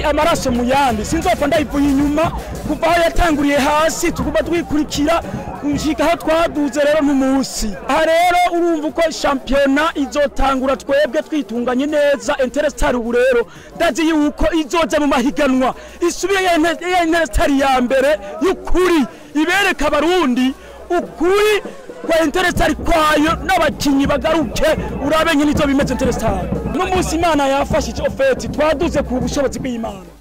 Kandi amaraso mu yandi sinzopfa ndayivuye inyuma. Kuva aho yatanguriye hasi tuguma twikurikira gushika aho twaduze. Rero n'umunsi aha rero urumva uko shampiyona izotangura, twebwe twitunganye neza. Interstar ubu rero ndazi yuko izoza mu mahiganwa isubire ya Interstar ya mbere y'ukuri, ibereka Abarundi ukuri kwa Interstar kwayo, n'abakinyi bagaruke. Urabe nyine izo bimeze. Interstar n'umunsi Imana yafashije, au fait twaduze ku bushobozi bw'Imana.